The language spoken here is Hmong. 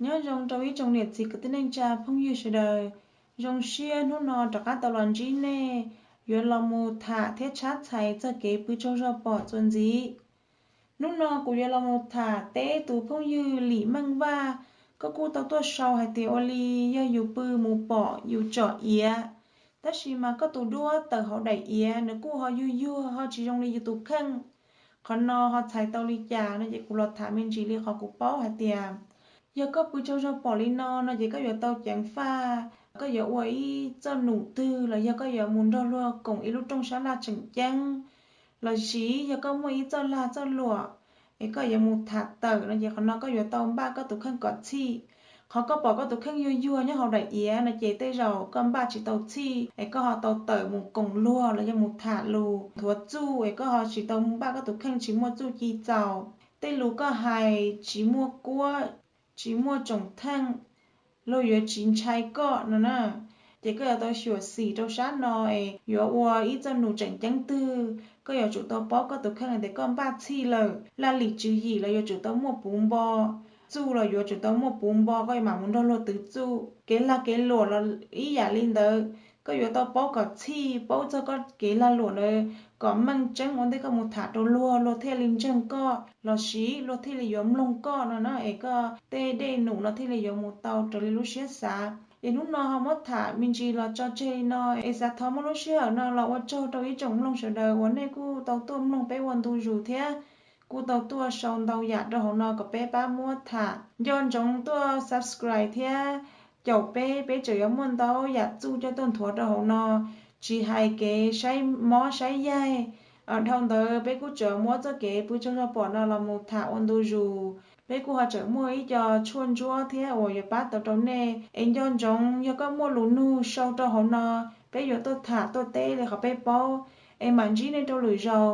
Nyob zoo rau ib tsoom niam txiv kwv tij neej tsa phooj ywg sawv daws. Zoo siab hnub no rov qab tau los ntsib nej, yuav los mus tham thiab tshab txhais txog kev pw tsaug zog pom txuas ntxiv. Hnub no kuv yuav los mus tham teb tus phooj ywg Lim Meej Vaj. Koj kuj tau tuaj sau hais tias ua li yog yus pw mus pom yus tsom iav, tab sis mas koj tus duab tawm hauv daim iav nws kuj ho yuag yuag ho tsis zoo li yus tus kheej. Qhov no ho txhais tau li cas no ces kuv los tham me ntsis li qhov kuv paub hais tias yog koj pw tsaug zog pom li no no ces koj yuav tau ceev faj, koj yuav ua ib txoj num twg los yog koj yuav mus nrog luag koom ib lub rooj sab laj tseem ceeb, los sis yog koj muaj ib txoj lag txoj luam es koj yuav mus tham tawm no ces qhov no koj yuav tau npaj koj tus kheej kom txhij. Qhov koj pom koj tus kheej yuag yuag nyob hauv daim iav no ces tej zaum koj npaj tsis tau txhij es koj ho tau tawm mus koom luag los yog mus tham lus nthuav txuj es koj ho tsis tau npaj koj tus kheej tsis muaj txuj ci txaus. Tej lus koj hais tsis muaj kuab, tsis muaj tsoom theej, luag yuav tsis ntshai koj no na. Ces koj yuav tau xyuam xim rau sab no es yuav ua ib txoj num tseem ceeb twg, koj yuav tsum tau paub koj tus kheej tias koj npaj txhij lawm. Laj lim tswv yim los yuav tsum tau muaj puv npo, txuj los yuav tsum tau muaj puv npo koj yuav mam mus nrog luag twv txuj. Kev lag kev luam los ib yam li ntawd, koj yuav tau paub kom txhij, paub txog koj kev lag luam ntawd kom meej tseeb ua ntej koj mus tham rau luag, luag thiaj li ntseeg koj los sis luag thiaj li yuav mloog koj no na es koj tej dej num no thiaj li yuav mus tau raws li lub siab xav. Es hnub no ho muab tham me ntsis los tso tseg li no es xav thov muab lub sij hawm no los ua tsaug rau ib tsoom mloog sawv daws uas nej kuj tau tuaj mloog peb ua ntu zus thiab kuj tau tuaj sau ntau yam rau hauv no kom peb pab muab tham. Nco ntsoov tuaj subscribe thiab caum peb, peb tseem yuav muaj ntau yam txuj coj tuaj nthuav rau hauv no, tsis hais kev saib mob saib yaig. Dhau ntawd peb kuj tseem muab txoj kev pw tsaug zog pom no los mus tham ua ntu zus. Peb kuj ho tseem muaj ib co tshuaj ntsuab thiab uas yuav pab tau rau nej. Es nco ntsoov yog koj muaj lus nug sau rau hauv no, peb yuav tuaj tham tuaj teb li qhov peb paub. Es mam ntsib nej rau lwm zaus.